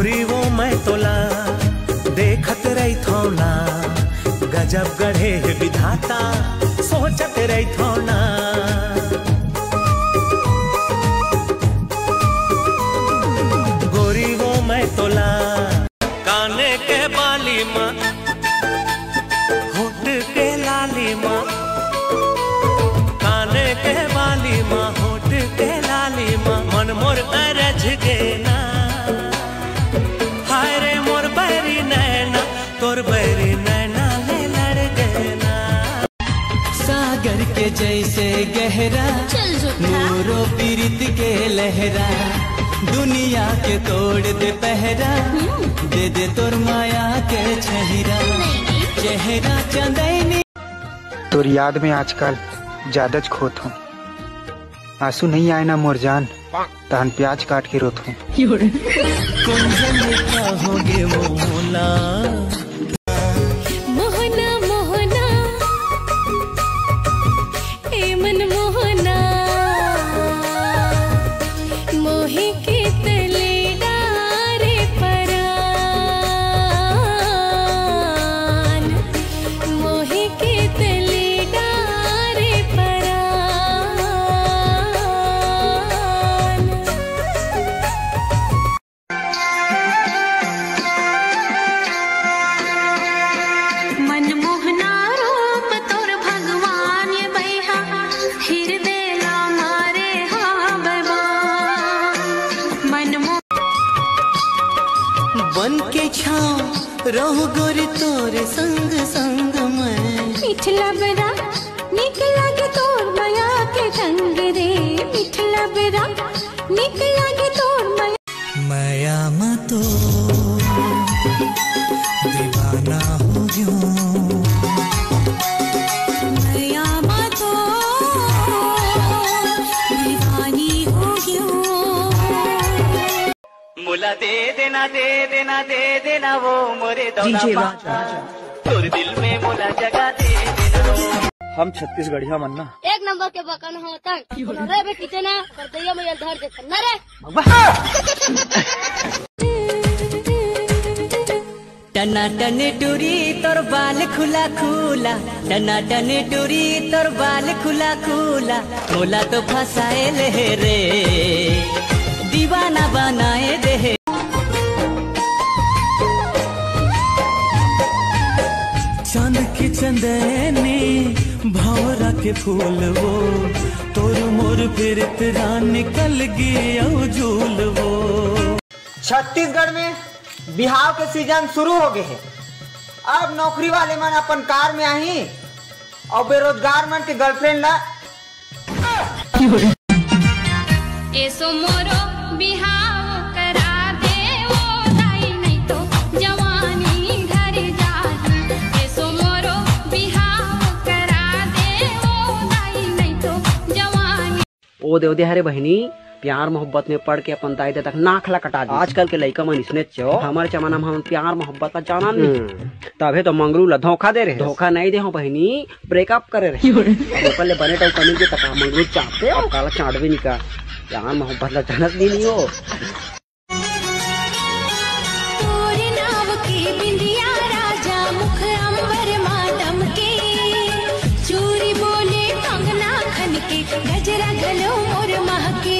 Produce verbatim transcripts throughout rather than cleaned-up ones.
वो मैं तोला देखत रहिथौं ना, गजब गढ़े हे विधाता, सोचत रहिथौं ना। गोरी वो मैं तोला काने के बाली मा, होठ के लाली मा, काने के बाली मा, होठ के लाली मा, मन मोर अरझ गे ना। हाय रे मोर बैरी नैना, तोर बैरी नैना ले लड़ गे ना। सागर के जैसे गहरा, चल झूठा। मोरो पीरित के लहरा, दुनिया के तोड़ दे पहरा, हम्म। दे दे तोर माया के छहिरा, नहीं। चेहरा चंदैनी। तोर याद में आजकल ज्यादाच खोत हूँ, आंसू नहीं आए ना मोर जान, तहन प्याज काट के रोत हूँ। कौन जने का होगे वो मोला। मोहना मोहना, ए मन मोहना, मोहे के तले डारे परान, मोहे के तले डारे परान। मनमोहना रूप तोर भगवान ये बइहा, हिरदे ला मारे हा बलवान। मनमो- बन के छाँव रहूँ गोरी तोरे संग संग मैं। मिठला बरा निक लागे तोर मया के ढंग रे, मिठला बरा निक लागे तोर मया। मया मा तो दीवाना हो गयो। मया मा तो दीवानी हो गयो। मोला दे देना, दे देना, दे देना वो मोरे दौला DJ पापा। राजा। तोर दिल में मोला जगह दे देना वो। हम छत्तीसगढ़िया मन ना। एक नंबर के बकन होतन। रे बेटी ते ना, कर दैया में धर देतन ना रे। टना टन टूरी तोर बाल खुला खुला, टना टन टूरी तोर बाल खुला खुला, मोला तो फसाए ले हे रे, दीवाना बनाए दे हे। चांद की चंदनी भंवरा के फूल वो, तोर मोर प्रीत रा निकल गे अउ झूल वो। छत्तीसगढ़ में बिहाव के सीजन शुरू हो गए हे। अब नौकरी वाले मन अपन कार में आही अउ बेरोजगार मन के गर्लफ्रेंड ला। एसो मोरो बिहाव करा दे ओ दाई, नहीं तो जवानी घर जाही। एसो मोरो बिहाव करा दे ओ दाई, नहीं तो जवानी। ओ दे, ओ दे, अरे बहिनी, प्यार मोहब्बत में पड़ के अपन दाई ददा के नाक ला कटा दी। आजकल के लइका मन इसने चो, हमर जमाना में हमन प्यार मोहब्बत ला जाना नहीं। हम्म। तभे तो मंगरू ला धोखा दे रहे। धोखा नहीं दे हो बहिनी, ब्रेकअप करे रहे। अब ओकर ले बने टाइम कमी के तका मंगरू चाटते, अब काला चाटबे नहीं का। प्यार मोहब्बत ला जानत नहीं, नहीं हो। तोर नाव के बिंदिया राजा मुख अंबर मा दमके, चूरी बोले कंगना खनके, गजरा घलो मोर महके।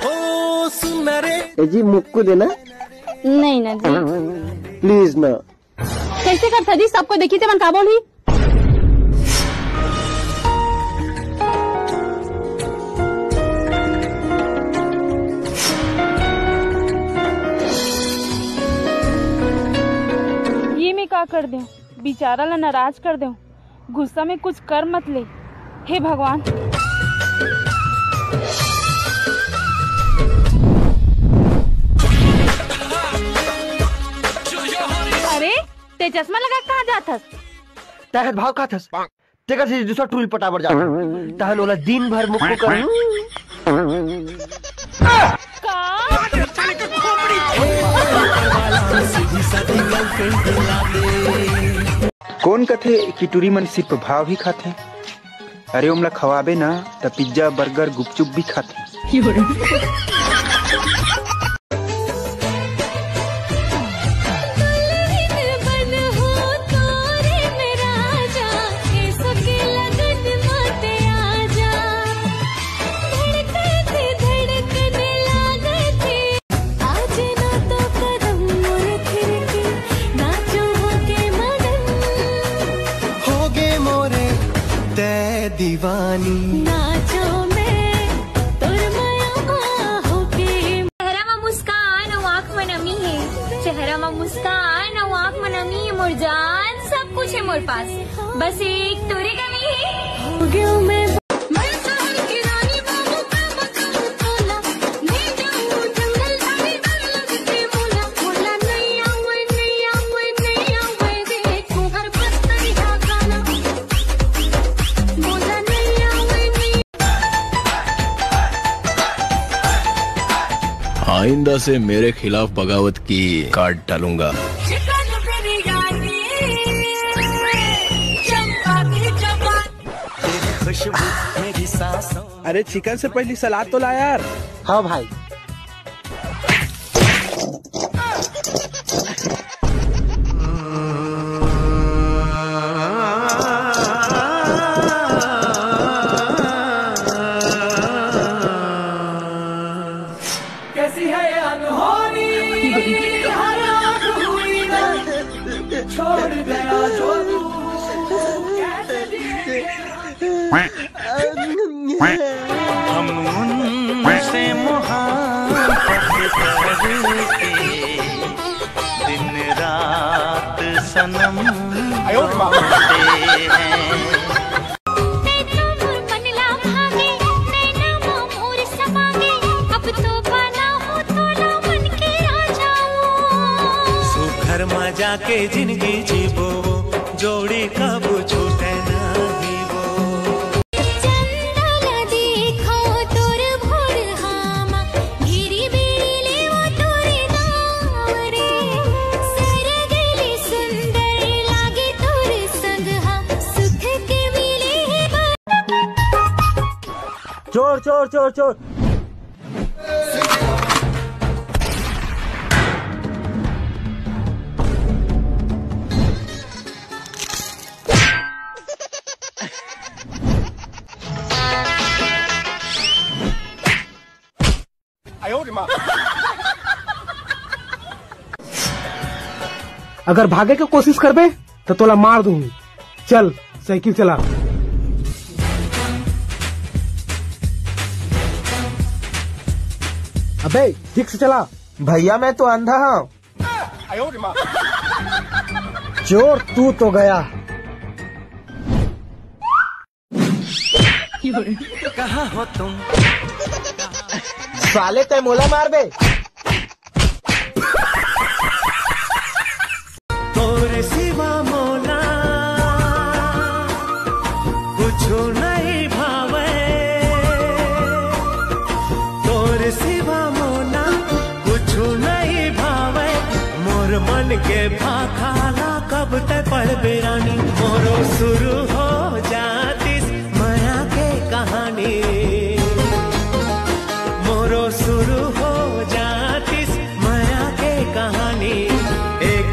ओ सुन रे। ए जी, मुक्कू देना। नहीं ना जी। प्लीज ना। कैसे करथा जी? सबको देखी ते मन का बोलही? ये मैं का कर देंव, बेचारा ला नाराज कर देंव। गुस्सा में कुछ कर मत ले, हे भगवान। अरे, ते चश्मा लगा के कहाँ जात हस? तहत भाव खात हस। तेकर से दूसरा टूरी पटाबर जा। तहन ओला दिन भर मुक्कू कर। का? कौन कथे कि टूरी मन सिर्फ भाव ही खाथे? अरे ओमला खवाबे ना त पिज्जा, बर्गर, गुपचुप भी खाथे। नाचो में तोर मया होके। चेहरा म मुस्कान अउ आँख म नमी हे। चेहरा म मुस्कान अउ आँख म नमी हे मोर जान, सब कुछ हे मोर पास, बस एक तोरे कमी हे। हो गयो मैं आइंदा से मेरे खिलाफ बगावत की काट डालूंगा। अरे चिकन से पहली सलाद तो ला यार। हाँ भाई। कैसी है अनहोनी, हर आँख हुई ना, छोड़ गया जो तू, कैसे जिएंगे? हम उनसे मोहब्बत करके दिन रात सनम रोते हैं। सुखर मजा के जिंदगी जीबो, जोड़ी कब छूटे नहीं वो। चोर, चोर, चोर, चोर। अगर भागे के कोशिश करबे तो तोला मार दूंगी। चल, साइकिल चला। अबे, ठीक से चला। भैया, मैं तो अंधा हूँ। चोर, तू तो गया। कहाँ हो तुम? साले, तै मोला मार बे। तोर सिवा मोला कुछु नहीं भावे, तोर सिवा मोला कुछु नहीं भावे। मोर मन के भाखा ला कब तै पढ़बे रानी। मोरो शुरू हो जातिस मया के कहानी, मोरो शुरू हो जातिस मया के कहानी। एक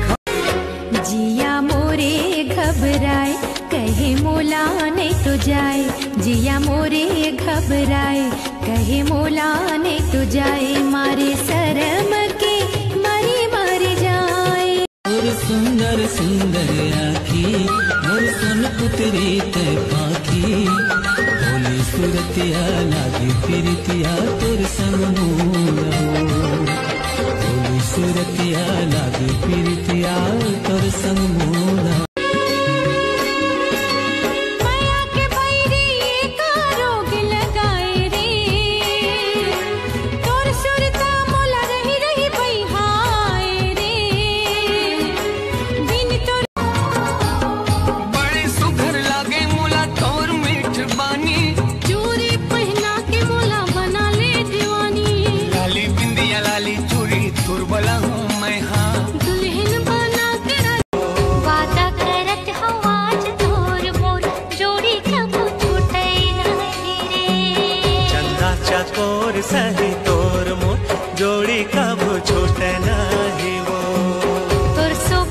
जिया मोरे घबराए, कहे मोला नहीं तो जाए। जिया मोरे घबराए, कहे मोला नहीं तो जाए। मारे शरम के मरी मर जाए। तोर सुंदर सुंदर आँखी, मोर सन पुतरी तै पाखी। भोली सूरतिया लागे पीरतिया तोर संग मोर हो। भोली सूरतिया लागे पीरतिया तोर संग मोर हो। मया के बैरी एका रोग लगाए रे। तोर सुरता मोला रही रही बइहाए रे। बिन तोर बड़े सुघर लागे मोला तोर मीठ बानी। चूड़ी पहना के मोला बना ले दीवानी। लाली बिंदिया लाली चूड़ी तोर बला हूँ मैं हाँ। दुल्हन बना के वादा करत हँव आज तोर मोर, जोड़ी कभू छूटे नहीं रे। चंदा चकोर सही तोर मोर, जोड़ी कभू छूटे